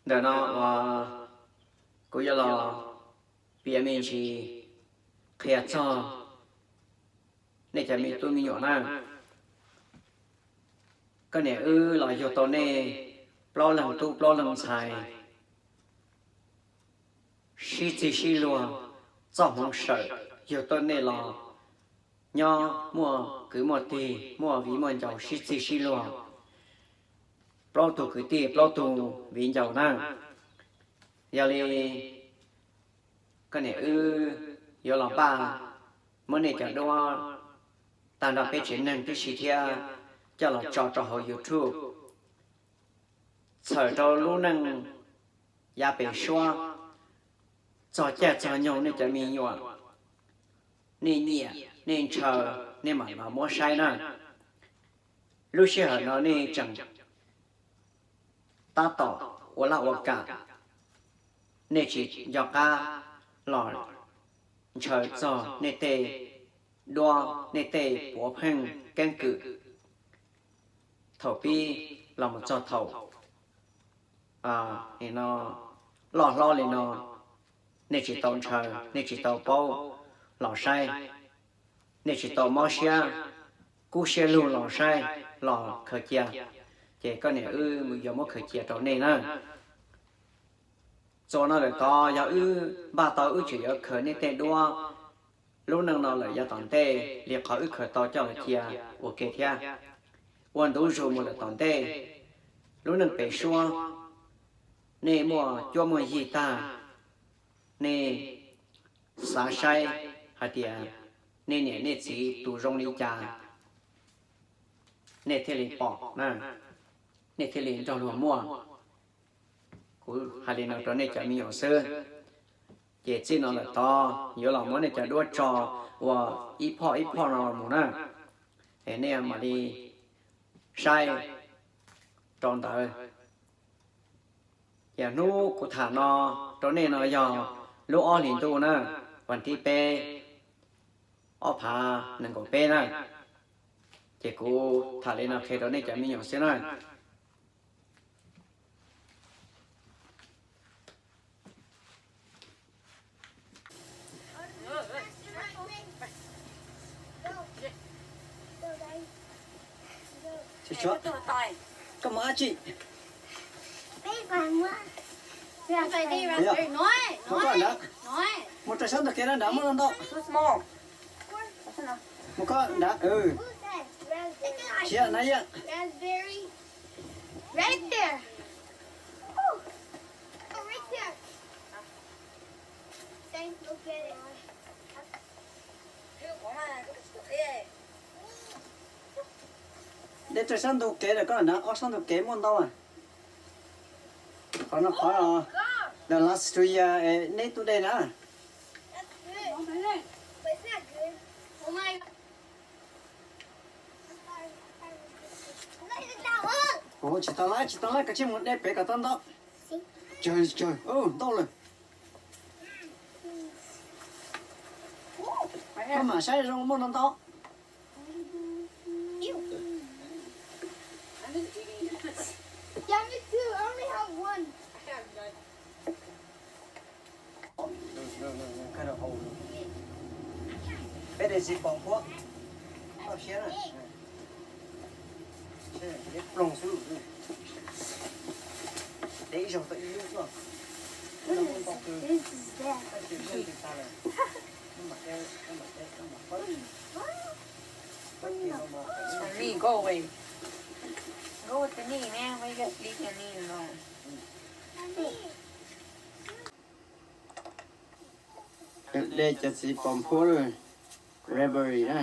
Ntawm no uas kuv yuav los piav me ntsis qhia txog nej cov me tub me nyuam na. Koj niam wb los yug tau nej plaub leeg tub plaub leeg ntxhais, sib txig sib luag, txoj hmoov sawm yug tau nej los nyob muaj kwv muaj tij, muaj viv muaj ncaus sib txig sib luag, plaub tug kwv tij plaub tug viv ncaus na. Yog li koj niam wb yuav los npaj muab nej cov duab tag nrho peb tsev neeg tib si thiab coj los tso rau hauv YouTube, txhawm rau lub neej yav pem suab, txog caij txog nyoog nej cov me nyuam, nej nyiam nej ntshaw, nej mam los muab saib na. Lub sij hawm no nej tseem tab tom ua laj ua kam, nej tsis nco qab los ntshaw txog nej tej duab, nej tej puav pheej keeb kwm thaum pib los mus txog thaum loj hlob li no, nej tsis tau ntshaw, nej tsis tau paub los saib, nej tsis tau mob siab, kub siab lug los saib, los khaws cia, ces koj niam wb yuav muab khaws cia rau nej na. Txuas no lawm tod yog wb npaj tau wb tseem yuav khaws nej tej duab lub neej no lawm yav tom ntej li qhov wb khaws tau coj los cia ua ke thiab. Ua ntu zus mus lawm tom ntej, lub neej pem suab nej muaj cuab muaj yig tag, nej xav saib hais tias nej niam nej txiv tus zoo li cas, nej thiaj li pom na, nej thiaj li nrog luag muaj. Kuv hais li no rau nej cov me nyuam xwb, ces txij no lawm tod yuav los muab nej cov duab tso ua ib phoj ib phoj no los mus na, es nej mam li saib rau ntawd. Ces hnub kuv tham no rau nej no yog lub ob hlis ntuj na, vas thib peb, ob phav nees nkaum peb na. Ces kuv tham li no qhia rau nej cov me nyuam xwb na. Koj mus dab tsi? Mus rau sab ntug kev na, nrad muaj ntau ntau. Mus koj nrad. Siab na yam. Dej rau sab ntug kev lawm, koj nrad ob sab ntug kev muaj ntau. Qhov no qhov the last two year neb tub dej na. Tsis tau lawm, tsis tau lawm, koj tsij mus de pem kom tau ntau. Tsawg tsawg, ntau lawm. Koj mam saib zoo muaj ntau ntau. Peb de txiv pos puab, toj siab na. Deb ploog xwb. De ib zaug tau ib lub xwb. Tab sis tsis tas lawm. Mam de, mam de, mam pawb. Some meat, go away. Go with the meat, man. Why you gotta leave your meat alone? De cov txiv pos puab, raspberry na.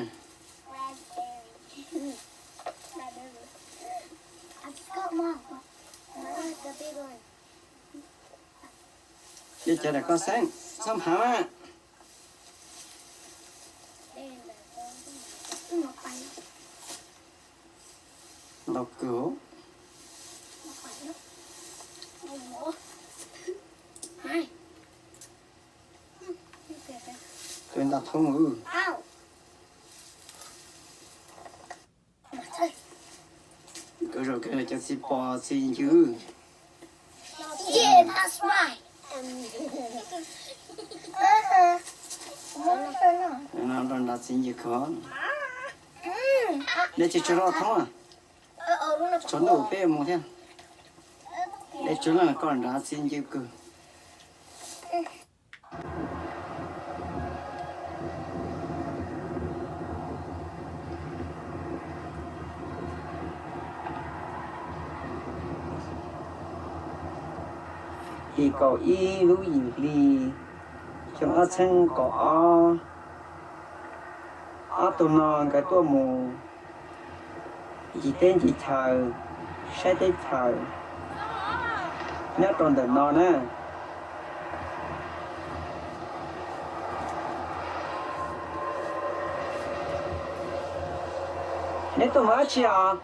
De cov daim koj xeeb, txhob hnav mas. Ntau kawg. Tus ntau thoob. Kawg zaum kawg cov txiv pos txiv ncw. Nrog nrad txiv ncw kawg. Nej tsis tsaug zog thoob, tsaus ntuj peb mus thiab. Nej tsaug zog, koj nrad txiv ncw kawg. Yim kaum ib lub yim hli, xyoo ob txhiab kaum ob, ob tug no nkawd tuaj mus ncig teb ncig chaw, saib teb chaws nyob rau ntawm no na. Neb tuaj mus dab tsi os?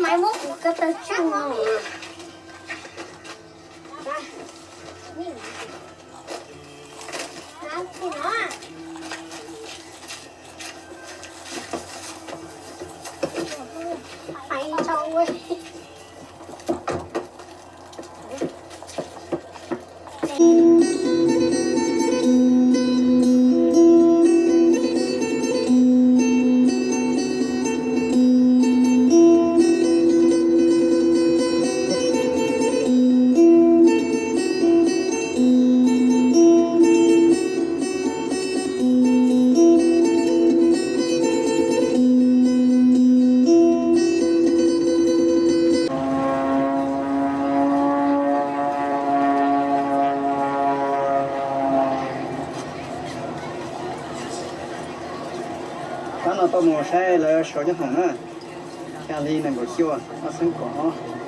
Maiv muab kuv ko taw tswj no. Maiv ntau. Hnub no tuaj mus saib lawv sau nyob hoom na, xya hli nees nkaum cuaj, ob txhiab kaum ob.